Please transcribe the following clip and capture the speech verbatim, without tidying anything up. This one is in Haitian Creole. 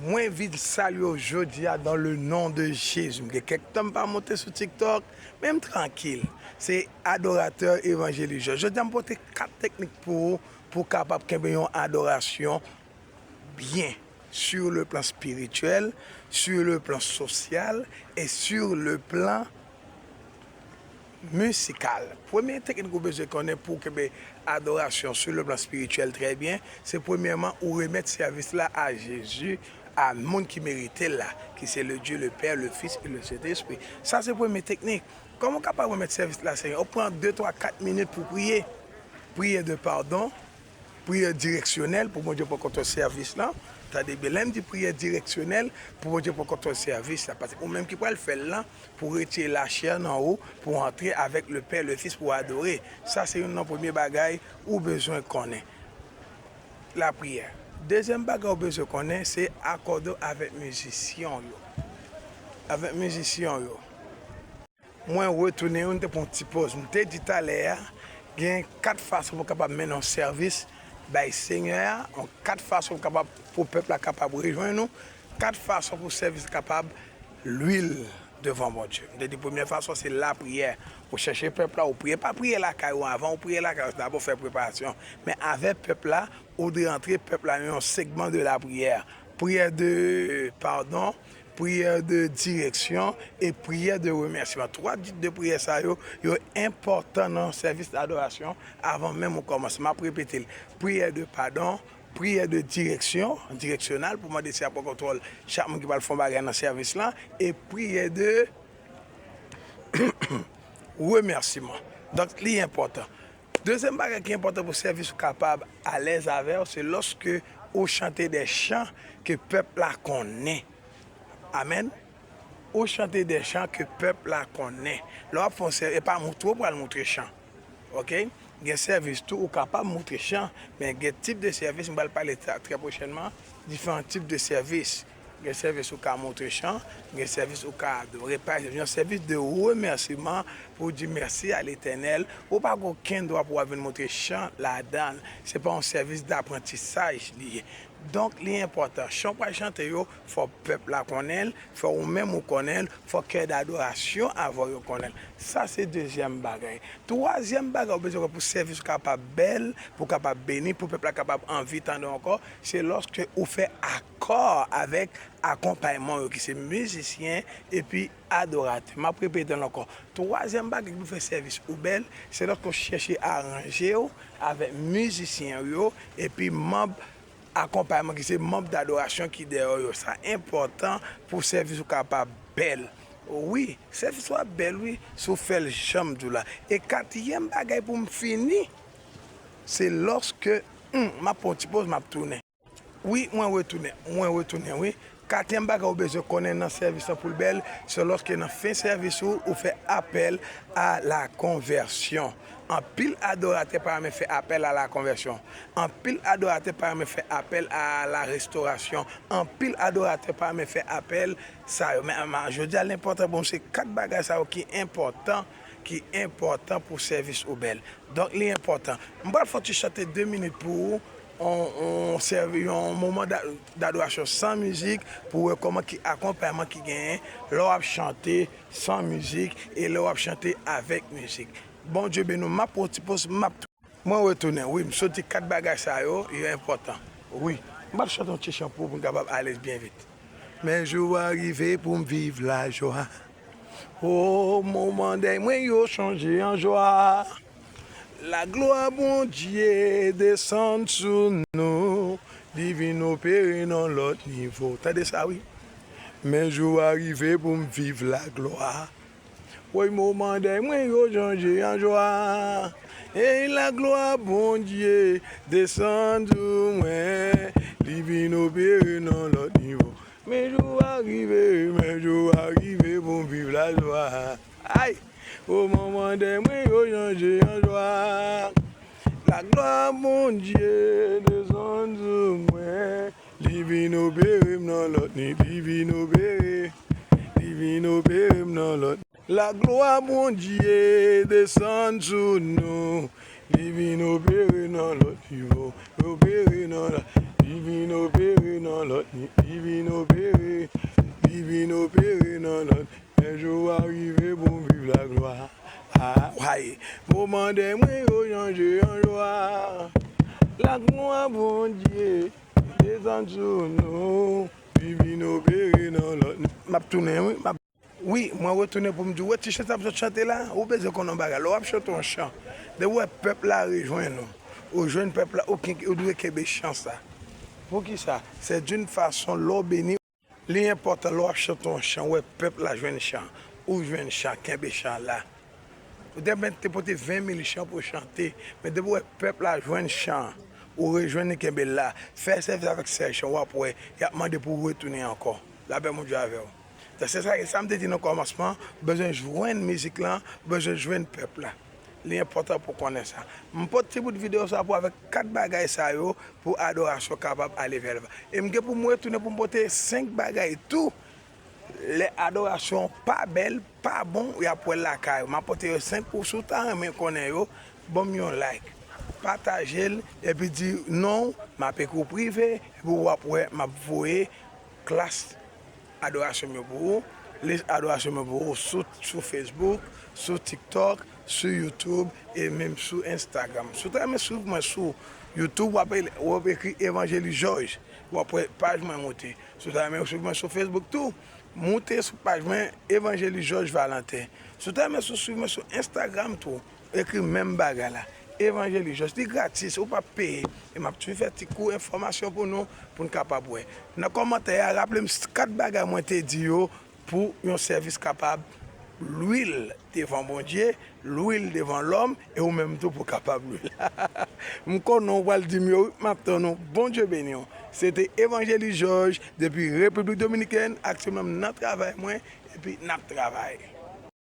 Mwen vin salye w jodi a dans le nom de Jésus. M gen kèk tan m pa monte sou TikTok, men m trankil. Se adoratè evanjelis Jòj. Jodi a m pote kat teknik pou ou, pou w kapab kenbe yon adorasyon byen, sur le plan spirituel, sur le plan social et sur le plan misikal. Premye teknik ou bezwen konnen pou w kenbe adorasyon sur le plan spirituel trè byen, se premyèman ou remèt sèvis la a Jezi, a moun ki merite l la, ki se le Dieu le Père, le Fils et le Saint-Esprit. Sa se premye teknik. Kòman w kapab remèt sèvis la Senyè? Ou pran de, twa, kat minit pou priye. Priyè de padon, priyè direksyonèl pou Bondye pran kontwòl sèvis lan. Tande byen, lè m di priyè direksyonèl pou Bondye pran kontwòl sèvis la, paske ou menm ki pral fè l lan, pou retire lachè nan ou, pou antre avèk le Pè, le Fis, pou adore. Sa se youn nan premye bagay ou bezwen konnen. Lapriyè. Dezyèm bagay ou bezwen konnen, se akòde w avèk mizisyen w yo. Avèk mizisyen w yo. Mwen retounen, nou te pran yon ti pòz. M te di talè a, gen kat fason pou w kapab mennen yon sèvis bay Senyè a, yon kat fason pou kapab, pou pèp la kapab rejwenn ou, kat fason pou sèvis la kapab lwil devan Bondye. M te di premyè fason se lapriyè. Ou chèche pèp la, ou priye. Pa priye lakay ou avan, ou priye lakay ou dabò, fè preparasyon. Men avèk pèp la, ou dwe antre pèp la nan yon segman de lapriyè. Priyè de padon, priyè de direksyon e priyè de remèsiman. Twa tit de priyè sa yo, yo enpòtan nan sèvis adorasyon avan menm ou kòmanse. M ap repete l. Priyè de padon, priyè de direksyon, direksyonal, pou mande Senyè a pran kontwòl chak moun ki pral fè yon bagay nan sèvis lan, e priyè de remèsiman. Donk, li enpòtan. Dezyèm bagay ki enpòtan pou sèvis ou kapab alèz avè w, se lòske ou chante de chan ke pèp la konnen. Amèn. Ou chante de chan ke pèp la konnen. Lè w ap fè yon sèvis, e pa moutre w pral moutre chan. Oke? Gen sèvis tou, ou kapab moutre chan, men gen tip de sèvis, m pral pale sa trè pwochènman, diferan tip de sèvis. Gen sèvis ou ka moutre chan, gen sèvis ou ka adore. Pa egzanp, yon sèvis de remèsiman pou w di mèsi a Letènèl, ou pa gen okenn dwa pou w ap vin moutre chan ladan l. Se pa yon sèvis daprantisaj li ye. Donk, li enpòtan. Chan w pral chante yo, fò pèp la konnen l, fò ou menm ou konnen l, fò kè dadorasyon avè w yo konnen l. Sa se dezyèm bagay. Twazyèm bagay ou bezwen konnen pou sèvis ou kapab bèl, pou w kapab beni, pou pèp la kapab anvi tande w ankò, se lòske ou fè akò avèk akonpayman yo ki se mizisyen epi adoratè. M ap repete l ankò. Twazyèm bagay ki pou fè sèvis ou bèl, se lòske w chèche aranje w avèk mizisyen yo epi manm akonpayman ki se manm dadorasyon ki dèyè w yo. Sa enpòtan pou sèvis ou kapab bèl. Wi, sèvis ou ap bèl, wi, si w fè l jan m di w la. E katriyèm bagay pou m fini, se lòske, hmm, m ap pran yon ti poz, m ap tounen. Wi, mwen retounen, mwen retounen, wi. Katriyèm bagay ou bezwen konnen nan sèvis lan pou l bèl, se lòske nan fen sèvis ou, ou fè apèl a la konvèsyon. Anpil adoratè pa renmen fè apèl a la konvèsyon. Anpil adoratè pa renmen fè apèl a la restorasyon. Anpil adoratè pa renmen fè apèl sa yo. Men, men jodi a, l enpòtan pou m se kat bagay sa yo ki enpòtan, ki enpòtan pou sèvis ou bèl. Donk, li enpòtan. M pral fè yon ti chante de minit pou ou, on, on sèvi, yon moman d'a-, dadorasyon san mizik, pou w wè kòman ki akonpayman ki genyen lè w ap chante san mizik e lè w ap chante avèk mizik. Bondye beni w, m ap pran yon ti poz, m ap tou-, mwen retounen, wi, m sot di kat bagay sa yo, yo enpòtan. Wi, m pral chante yon ti chan pou ou, pou n kapab alèz byen vit. Men jou a rive pou m viv lajwa. O, moman dèy mwen yo chanje an jwa. Laglwa Bondye desann sou nou, li vin opere nan lòt nivo. Tande sa, wi. Men jou a rive pou m viv laglwa. Woy, moman dèy mwen yo chanje an jwa. Ey, laglwa Bondye desann sou mwen, li vin opere nan lòt nivo. Men jou a rive, men jou a rive pou m viv lajwa. Ay! O, moman dèy mwen yo chanje an jwa. Laglwa Bondye desann sou mwen. Li vin opere m nan lòt ni, li vin opere, li vin opere m nan lòt. Laglwa Bondye desann sou nou, li vin opere nan lòt nivo, opere nan lòt. Li vin opere nan lòt ni, li vin opere, li vin opere nan lòt. Lè jou a rive pou m viv laglwa. Ah, way, moman dèy mwen yo chanje an jwa. Laglwa Bondye desann sou nou, li vin opere nan lòt ni. M ap tounen, wi, m ap Wi, mwen retounen pou m di w, wè ti chan sa m sot chante la, ou bezwen konn yon bagay. Lè w ap chante yon chan, depi w wè pèp la rejwenn ou, ou jwenn pèp la, ou, ou dwe kenbe chan sa. Poukisa? Se d'une façon, lè w beni, li enpòtan lè w ap chante yon chan, w wè pèp la jwenn chan, ou jwenn chan, kenbe chan la. Ou te mèt te pote ven mil chan pou w chante, men depi w wè pèp la jwenn chan, ou rejwenn li, kenbe l la, fè sèvis avèk sèl chan, w ap wè, y ap mande pou w retounen ankò. Lapè Bondye avè w. Donk, se sa, sa m te di nan kòmansman, ou bezwen jwenn mizik lan, ou bezwen jwenn pèp la. Li enpòtan pou w konnen sa. M pote ti bout videyo sa pou avèk kat bagay sa yo pou adorasyon kapab ale vè l. E m gen pou m retounen pou m pote senk bagay tou. Lè adorasyon pa bèl, pa bon, y ap wè l lakay ou. M ap pote yo senk pou si w ta renmen konnen yo, ban m yon like. Pataje l, epi di non w, m ap ekri w prive, epi w ap wè m ap voye klas adorasyon m yo pou ou, lis adorasyon m yo pou ou sou, sou Facebook, sou TikTok, sou YouTube e menm sou Instagram. Si w ta renmen swiv mwen sou YouTube, w ap, w ap ekri Evangelist Georges, w ap wè paj mwen moute. Si w ta renmen swiv mwen sou Facebook tou, moute sou paj mwen Evangelist Georges Valentin. Si w ta renmen sou, swiv mwen sou Instagram tou, ekri menm bagay la. Evangelist Georges, li gratis, ou p ap peye. E m ap toujou fè ti kou enfòmasyon pou nou, pou n kapab wè. Nan kòmantè a, raple m s-, kat bagay mwen te di yo pou yon sèvis kapab lwil devan Bondye, lwil devan lòm, e ou menm tou pou kapab lwil. M konnen w pral di m yo, wi, m ap tann ou. Bondye beni w. Se te Evangelist Georges depi Repiblik Dominikèn. Aktyèlman, m nan travay mwen, epi n ap travay.